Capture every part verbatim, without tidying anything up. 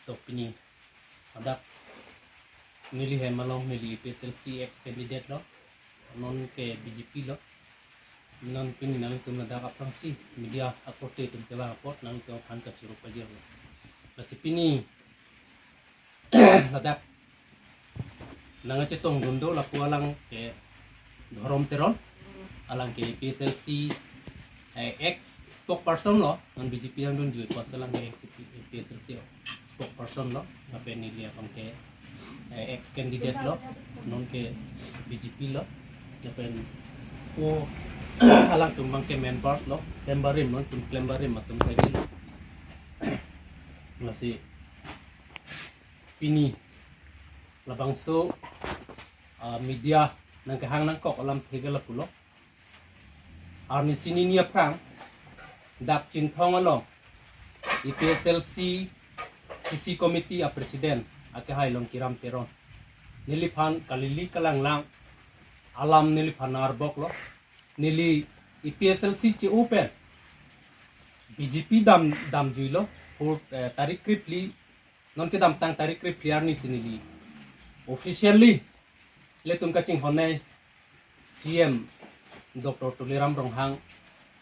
To pini hadak neli hem along neli A P H L C ex candidate lo, non ke B J P lo. Non pini nangtum ladak aphrangsi media akorte atum kevang apot nangtum aphan kachoro pajirlo. Lasi pini ladak nangkachetongdun do lapu alang ke Dhorom Teron, alang ke A P H L C, eh, ex spokesperson lo, non B J P nangdunjui apotsi alang ke ex A P H L C lo, spokesperson lo, lapen neli abang ke, eh, ex candidate lo, non ke B J P lo, lapen ko alangtum abang ke members lo, klembarim, nangtum klembarim atum kagi lo. Lasi pini labangso, ah, media nangkehang nangkok alamthe ke lapulo. Arni sinini aphrang dak Chinthong along A P H L C C C committee a president akehai Longkiram Teron neliphan kalili kalanglang alam neliphan nang-arbok lo. Neli A P H L C che-open B J P dam damjuilo, hur, eh, tarik krepli, non kedamtang tarik krepli arnisi neli officially ilitum kachinghonnei C M Doctor Tuliram Ronghang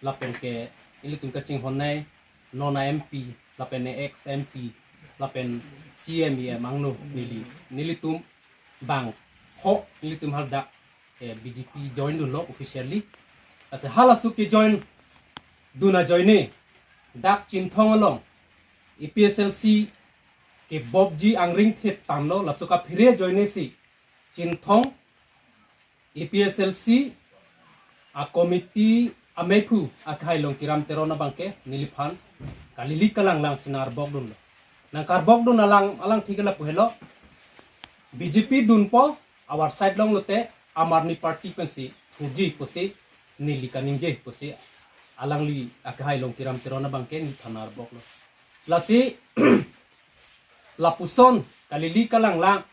lapen ke ilitum kachinghonnei non a M P lapen ex M P lapen C M E M angno neli, nelitum bang ho nelitum hadak, eh, B J P join dunlo officially. Lasi halaso kejoin dun ajoine dak Chinthong along A P H L C kebobji angring thet tanglo, laso kaphere ajoine si Chinthong A P H L C a committee ameiphu akehai Longkiram Teron abang ke neliphan kalili kalanglang si nang-arbok dunlo. Nang-arbok dun alang, alangthe ke lapu helo, B J P dunpo, our side along lote amarni party pensi thuji pusi neli kaningje pusi alangli akehai Longkiram Teron abang ke neliphan nang-arbok lo. Lasi lapuson kalili kalanglang,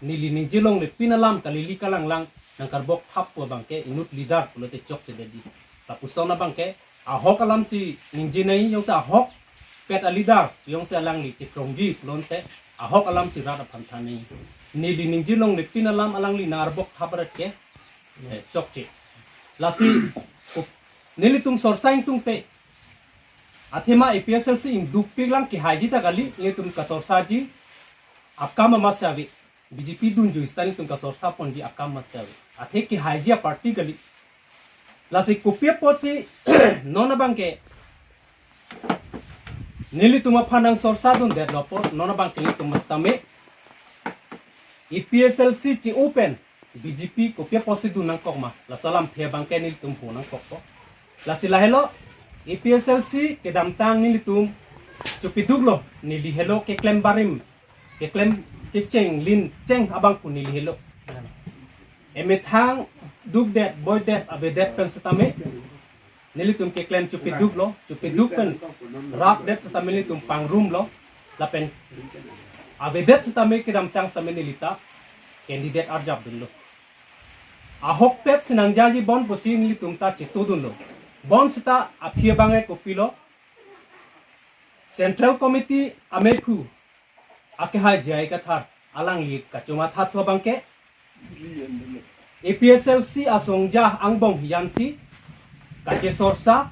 neli ningje longle pin alam kalili kalanglang nang-arbok thap pu abang ke inut leader pulote chokchedetji. Lapuson abang ke ahok alam si ningjenei, jongsi ahokpet a leader jongsi alangli chekrongji pulote ahok alam si rat aphan thannei. Neli ningje longle pin alam alangli nang-arbok thap rat ke, eh, chokche. Lasi kup-, nelitum sorsa ingtungte athema A P H L C ingdukpik lang kehaiji ta kali, nelitum kasorsaji akam amatsi ave. B J P dunjui seta nelitum kasorsa ponji akam amatsi ave. Athe kehaiji a party kali. Lasi kopi apotsi non abang ke nelitum aphan nang sorsa dundetlo apot, non abang ke nelitum mestame A P H L C che-open B J P kopi apotsi dun nangkok ma, laso alamthe abang ke nelitum ho nangkokpo. Lasi lahelo, A P H L C kedamtang nelitum chopiduklo, neli helo keklem barim, keklem kecheng lin cheng abang pu neli helo. Emethang dukdet, boidet, avedet pen setame nelitum keklem chopiduklo, chopiduk pen rapdet setame nelitum pangrumlo, lapen avedet setame kedamtang setame neli ta candidate arjap dunlo. Ahokpet si nangjaji bon pusi nelitum ta chetudunlo. Bonseta aphi abang ke kopilo, Central Committee ameiphu akehai J I Kathar alangli kachomathathu abang ke A P H L C asongja angbong hijan si kachesorsa,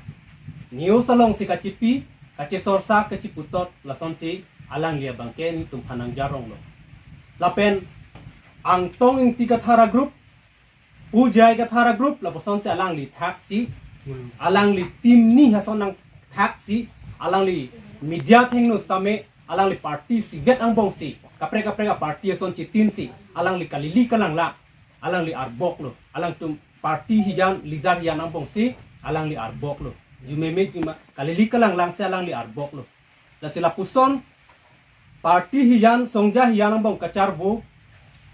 news alongsi kachipi, kachesorsa kachiputot, lasonsi alangli abang ke nelitum aphan nangjaronglo. Lapen Angtong Ingti Kathar a group, Pu J I Kathar a group, lapusonsi alangli thaksi, alangli team ni ason nangthaksi, alangli media athengno setame, alangli party isivet angbongsi, kaprek kaprek a party ason chitinsi, alangli kalili kalanglang, alangli arboklo, alangtum party hijan, leader hijan angbongsi, alangli arboklo. Jumeme juma, kalili kalanglangsi alangli arboklo. Lasi lapuson, party hijan, songja hijan angbong kacharvo,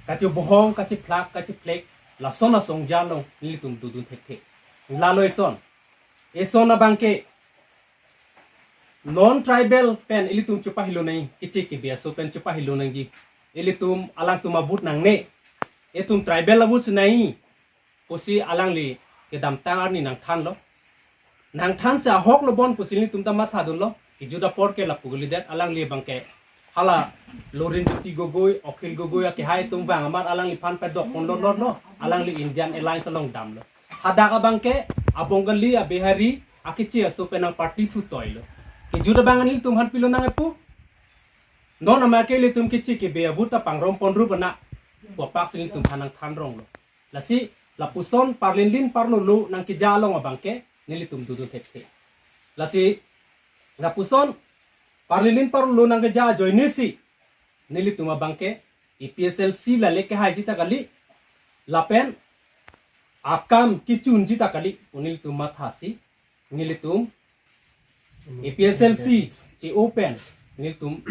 kachibohong, kachiphlak, kachiphlek, lason asongja along nelitum dodun thekthe. Lalo eson. Eson abang ke non-tribal pen ilitum chepahilonang, kiche kibiaso pen chepahilonangji. Ilitum alangtum a-vote nangne. Itum tribal a-vote si nangji pusi alangli kedamtang arni nangthanlo. Nangthansi ahoklo bon pusi nelitum ta mathadunlo. Kejut apor ke lapu kalidet, alangli abang ke Hala Lurinjyoti Gogoi, Akhil Gogoi akehai atum vang amat alangliphan padok ponlot lotlo, alangli Indian Alliance along damlo. Hadak abangke a-Bengali, a-Bihari, akeche aso pen nang party thu toilo. Kejut abang nelitum aphan pilonang epu. Non amat ke ilitum keche kebe a-vote ta pangrom ponrup ana. Pu apak si nelitum aphan nangthanronglo. Lasi lapuson parlinlin parlolo nangkeja along abangke nelitum dodun thekthe. Lasi lapuson parlinlin parlolo nangkeja ajoinesi nelitum abangke A P H L C lale kehaiji ta kali, lapen akam kechunji ta kali pu nelitum mathasi nelitum A P H L C che-o pen nelitum,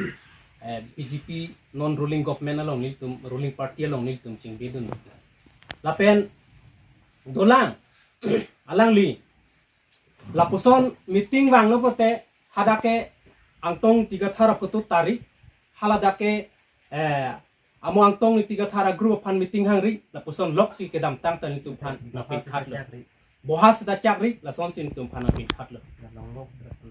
eh, B J P non ruling government along nelitum, ruling party along nelitum chingbidun. Lapen dolang alangli lapuson meeting vanglo pote hadak ke Angtong Tigathar aputu tari, haladak ke, eh, amo Angtong Tigathar a-group aphan meeting hangri, lapuson loksi kedamtang ta nelitum aphan nangpikhatlo. Boha seta chakri, lasonsi nelitum aphan nangpikhatlo.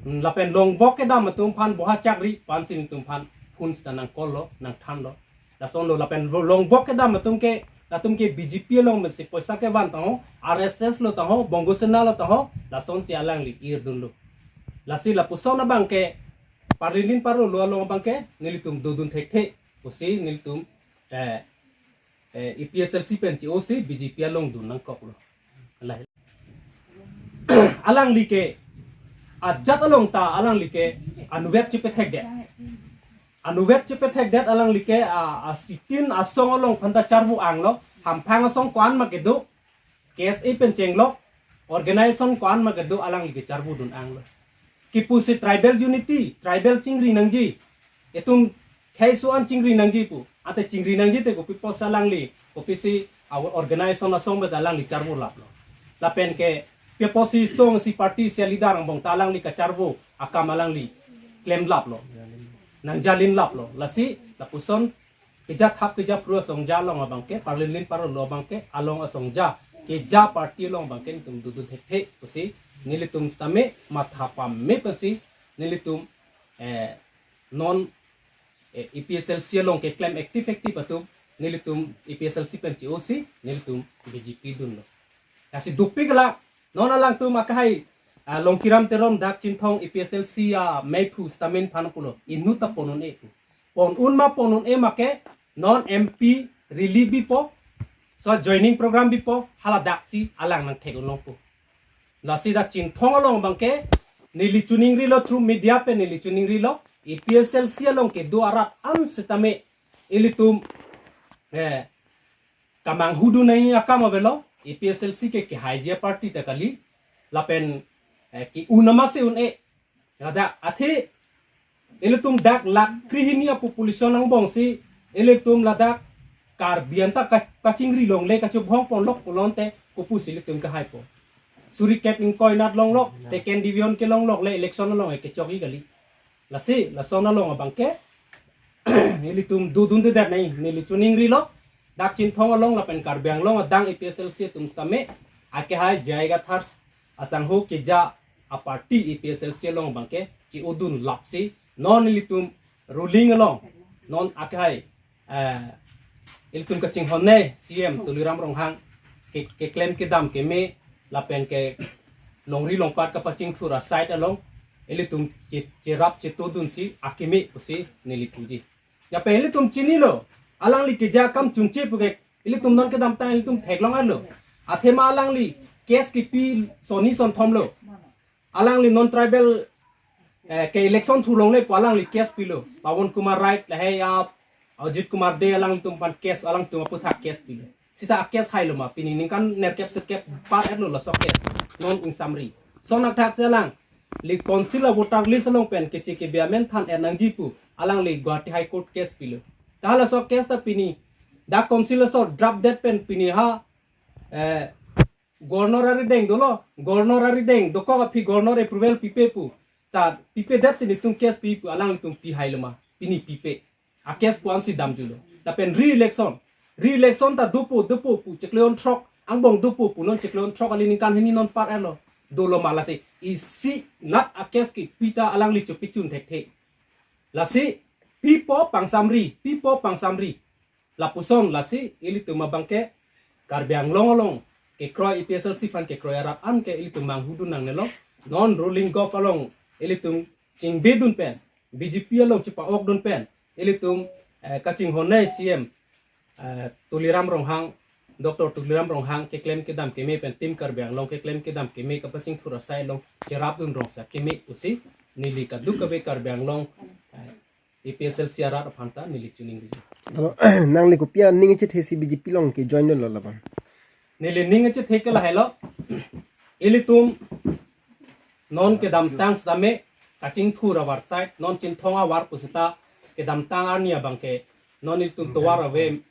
Hmm, lapen longbok kedam atum aphan boha chakri pu ansi nelitum aphan phone seta nang-call lo, nangthanlo. Lasonlo lapen lo-, longbok kedam atum ke, latum ke B J P along mesi poisa kevan tangho, R S S lo tangho, Bongo Sena lo tangho, lasonsi alangli irdunlo. Lasi lapuson abangke parlinlin parlolo along abangke nelitum dodun thekthe pusi nelitum, eh, eh, A P H L C pen che-osi B J P along dun nangkoklo. Lahai. Alangli ke ajat along ta alangli ke anuvet chepethekdet. Anuvet chepethekdet alangli ke a, a sitin asong along aphanta charvo anglo, hamphang asong ko-an ma kedo, K S A pen chenglok, organization ko-an ma kedo alangli ke charvo dun anglo. Kipusi tribal unity, tribal chingri nangji, itum khei so-an chingri nangji pu. Ante chingri nangji te kopi apotsi alangli, kopisi a-organization asong beta alangli charvo laplo. Lapen ke pi apotsi song si party si a-leader angbong ta alangli kacharvo akam alangli klem laplo. Nangjalin laplo. Lasi lapuson keja thap keja phru asong ja along abangke, parlinlin parlolo abangke, along asong ja, keja party along abangke nelitum dodun thekthe pusi nelitum sitame matha pame pusi nelitum, eh, non, eh, A P H L C along keklem active active atum nelitum A P H L C pen che-osi nelitum B J P dunlo. Lasi dopik la non alangtum akehai, ah, Longkiram Teron dak Chinthong A P H L C ameiphu sitame nangphan pulo, inut ta pon un-e pu. Pon un ma pon un-e ma ke non M P rally bipo, so joining program bipo, haladak si alang nangthek un longpo. Lasi dak Chinthong along abangke neli chiningrilo, through media pen neli chiningrilo, A P H L C along kedo arat an sitame ilitum, eh, kamanghu dun nangji akam avelo, A P H L C ke kehaiji aparty ta kali, lapen, eh, ke-un amatsi un-e. Ladak athe ilitum dak lakh krehini a-population angbongsi ilitum ladak Karbi anta ka-, kachingri longle, kachobhong ponlok pulote kopusi ilitum kehaipo. Suri kep ingkoi anat longlok, second division kelonglok le election along kechokji kali. Lasi lason along abangke ilitum dodundedet nangji, neli chiningrilo, dak Chinthong along lapen Karbi Anglong adang A P H L C atum sitame akehai J I Kathar asangho keja aparty A P H L C along abangke che-odun lapsi non ilitum ruling along non akehai, eh, ilitum kachinghon-ne C M Tuliram Ronghang ke, keklem kedam keme lapen ke longri longpat kapachingthur a-side along ilitum che-, cherap chetodunsi akeme pusi neli puji. Yapen ilitum chinilo, alangli keja akam chunche puke ilitum non kedamtang ilitum theklong arlo. Athema alangli case kipi sonni sonthom lo. Alangli non tribal, eh, ke election thulongle pu alangli case pilo. Pawan Kumar Rait lahei a Ajit Kumar Dey alanglitum aphan case, alangtum aputhak case pilo. Seta a-case hailo ma, pini ningkan nerkep serkep par-etlo laso case. Non ingsamri. Lason athak si alangli council a-voter list along pen keche kebe amen than-et nangji pu alangli Guwahati High Court case pilo. Ta halaso case ta pini dak council aso draft det pen pini ha, eh, Governor arideng dolo, Governor arideng dokok aphi Governor approval pipe pu. Ta pipedet te nelitum case pi pu alanglitum pi hailo ma, pini pipe. A-case pu ansi damjulo. Lapen re-election. Re-election ta dopo, dopo pu chiklo throk, angbong dopo pu non chiklo throk kali ningkan hini non par-etlo. Dolo ma lasi isi nat a-case kipi ta alangli chopichun thekthe. Lasi Pipo pangsamri, pipo pangsamri. Lapuson lasi ilitum abangke Karbi Anglong along kekroi, A P H L C aphan kekroi arat anke ilitum manghudun nangnelo. Non ruling govt along ilitum chingbedun pen, B J P along chipa-okdun pen, ilitum, eh, kachinghonnei C M, eh, Tuliram Ronghang, Doctor Tuliram Ronghang keklem kedam keme pen Team Karbi Anglong keklem kedam keme kapachingthur asai along cherapdun rongsa keme pusi neli kadokave Karbi Anglong, eh, A P H L C arat aphan ta neli chiningri. Alo, nangli kopi aning chethe si B J P along ke join lo labang? Neli ning chethe ke lahelo. Ilitum non kedamtang sitame kachingthur avarsai, non Chinthong avar pusita kedamtang arni abangke non ilitum tovar ave,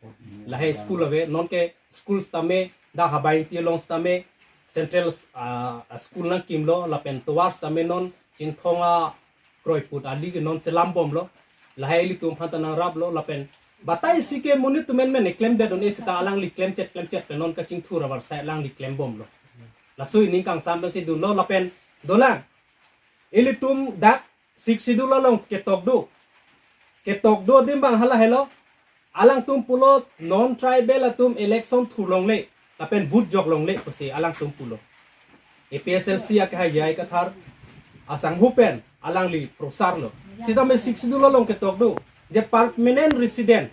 lahei school ave, non ke school sitame dak Habai Ingti along sitame central, ah, school nangkimlo, lapen tovar sitame non Chinthong akroiput ali ke non selambomlo. Lahei ilitum aphan ta nangraplo, lapen batai si ke monit atum menmen klemdedun-e sita alangli klemchet klemchet pen non kachingthur avarsai alangli klembomlo. Laso ining kangsam pensi dunlo, lapen dolang. Ilitum dak Sixth Schedule along ketok do. Ketok do adim abang hala helo. Alangtum pulo non-tribal atum election thurlongle, lapen vote joklongle pusi alangtum pulo. A P H L C akehai J I Kathar asangho pen alangli prosarlo. Sitame Sixth Schedule along ketok do je permanent resident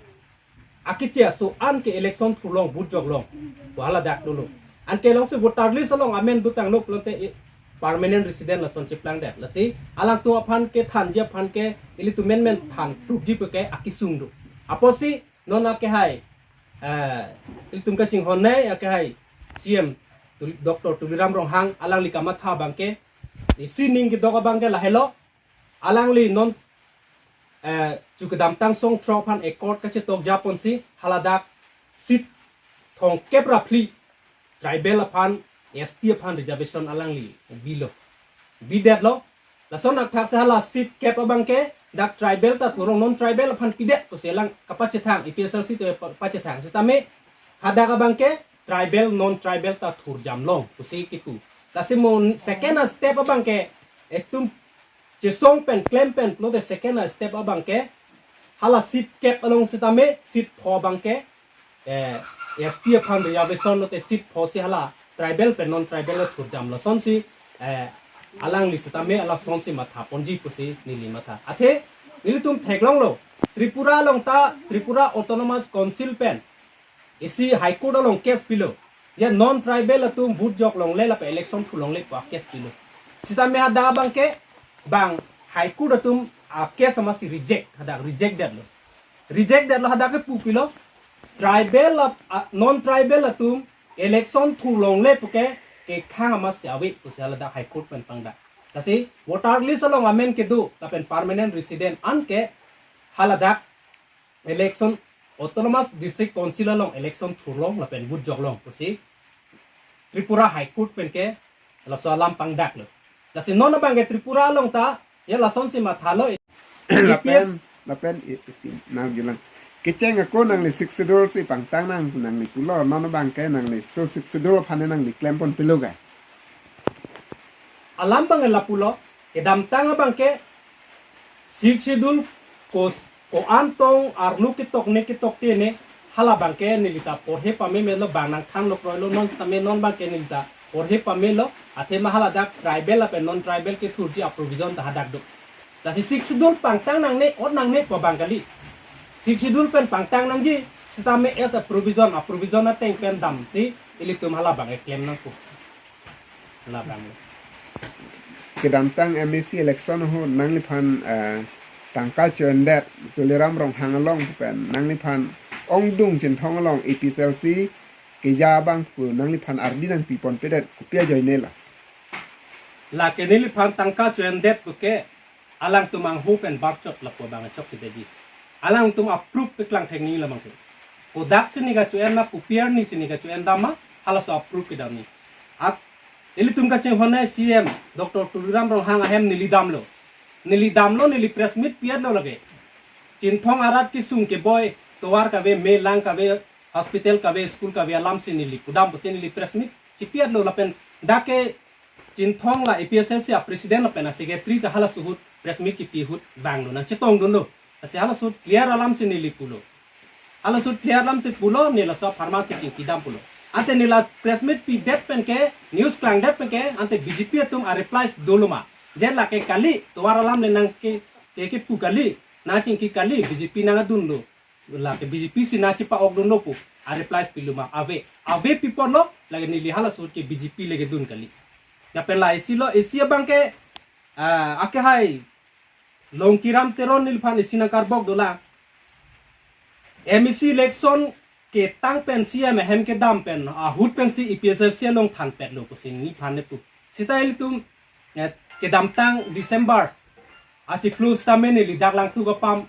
akeche aso anke election thurlong, vote joklong pu haladak dolo. Anke alongsi voter list along amen dotanglo pulote, eh, permanent resident lason cheplangdet. Lasi alangtum aphan kethanji aphan ke ilitum menmen than trukji pu ke akesung do. Apotsi non akehai, eh, ilitum kachinghonnei akehai C M Tul-, Doctor Tuliram Ronghang alangli kamatha abangke, isi ning kedok abangke lahelo. Alangli non, eh, chu kedamtang song throk aphan accord kachetok japonsi haladak seat thomkep ra phli tribal aphan, S T aphan reservation alangli bilo. Bidetlo. Lason athak si hala seat kep abangke dak tribal ta thurlong, non-tribal aphan pidet pusi alang kapachethang, A P H L C atum pa-, pachethang. Sitame hadak abangke tribal non-tribal ta thurjamlong pusi kipu. Lasi mo second step abangke itum chesong pen klem pen pulote second step abangke hala seat kep along sitame seat pho abangke, eh, S T aphan reservation lote seat pho si hala tribal pen non-tribal lo thurjam lasonsi, eh, alangli sitame alasonsi mathaponji pusi neli matha. Athe nelitum theklonglo, Tripura along ta Tripura Autonomous Council pen isi High Court along case pilo. Ya non-tribal atum vote joklongle lapen election thurlongle pu case pilo. Sitame hadak abangke bang High Court atum a case amatsi reject, hadak reject detlo. Reject detlo, hadak ke pu pilo. Tribal ap-, a, non-tribal atum election thurlongle puke kekhang amatsi ave pusi haladak High Court pen pangdak. Lasi voter list along amen kedo lapen permanent resident anke haladak election, Autonomous District Council along election thurlong lapen vote joklong pusi Tripura High Court pen ke laso alam pangdaklo. Lasi non abangke Tripura along ta ya lasonsi mathalo. Lapen, lapen i-, isti nang bilang. Kecheng ako nangli Sixth Schedule si pangtang nang, nangli pulo, non abangke nangli so Sixth Schedule aphan nangli klempon pilo ke? Alam abang lapulo, kedamtang abangke Sixth Schedule ko, ko-an tong arlo ketok ne ketok te ne, hala abangke neli ta porhe pame melo, bang nangthanlo kroilo, non sitame non abangke neli ta porhe pamelo, athema haladak tribal lapen non-tribal kethurji a-provision ta hadak do. Lasi Sixth Schedule pangtang nangne, ot nangne pu abang kali. Sixth Schedule pen pangtang nangji, sitame as a provision, a-provision ateng pen damsi ilitum hala abang eklem nangpo. Labang. Kedamtang M A C election ahut nangliphan, eh, tangka cho-endet, Tuliram Ronghang along pen nangliphan ongdung Chinthong along A P H L C keja abang pu nangliphan ardi nangpiponpedet, kopi ajoine la? Lake neliphan tangka cho-endet puke alangtum angho pen barchot lapu abang chokchedeji. Alangtum a-proof peklang thekni labangke. Kodak si ne kacho-en ma, kopi arni si ne kacho-en dam ma, halaso a-proof kedam ni. At ilitum kachinghonnei C M Doctor Tuliram Ronghang ahem neli damlo. Neli damlo, neli press meet pi-etlo lake. Chinthong arat kesung keboi, tovar kave, me lang kave, hospital kave, school kave alamsi neli pudam pusi neli press meet chipi-etlo lapen dak ke Chinthong la A P H L C a-president lapen a-secretary ta halaso ahut press meet kipi ahut vanglo, nangchetongdunlo. Lasi halaso clear alam si neli pulo. Halaso clear alam si pulo, neli laso apharman si chingkidam pulo. Ante neli la press meet pidet pen ke, news klangdet pen ke, ante B J P atum a replies dolo ma. Je lake kali, tovar alam le nang ke, ke, kepu kali, nang chingki kali, B J P nangdunlo. Lake B J P si nang chipa-okdunlo pu, a replies pilo ma. Ave, ave pi apotlo, lake neli halaso ke B J P le kedun kali. Lapen la isi lo, isi abang ke, ah, akehai Longkiram Teron neliphan isi nangkarbok dolang. M A C election ketang pen C M ahem kedam pen ahut pensi A P H L C along thanpetlo pusi neliphan nepu. Seta ilitum, eh, kedamtang December achiklo sitame neli dak Langtuk apam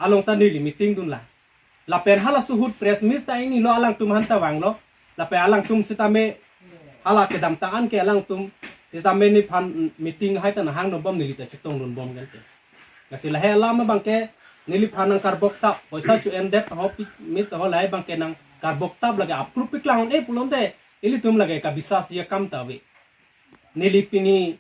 along ta neli meeting dunlang. Lapen halaso ahut press meet ta ingnilo, alangtum aphan ta vanglo. Lapen alangtum sitame hala kedamtang an ke alangtum sitame neliphan meeting hai ta nahang nobom, neli ta chetongdunbom kan ke. Lasi lahei alam abang ke neliphan nangkarbok tap, poisa cho-endet ho pi-, mit ho lahei abang ke nangkarbok tap, lake approve piklang un-e pulote ilitum lake kabisas akam ta ave. Neli pini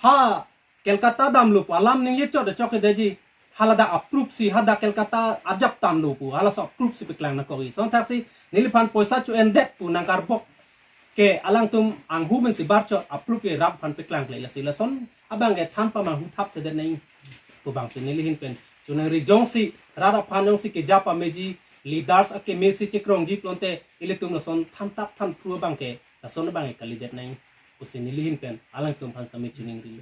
ha Kolkata damlo pu alam ningje chot chot ke daji. Haladak approve si, hadak Kolkata ajap tanglo pu, halaso approve si piklang nangkok-i. Lason thaksi neliphan poisa cho-endet pu nangkarbok ke alangtum anghu mensi barchot approve ke rat aphan piklangkle. Lasi lason abang ke than pamanghu thapthedet nang pu abang si neli ahin pen choningri, jongsi rat aphan jongsi keja pameji, leaders akeme si chekrongji pulote ilitum lason thantap thanphru abang ke, lason abang ke kalidet nang pusi neli ahin pen alangtum aphan sitame choningri.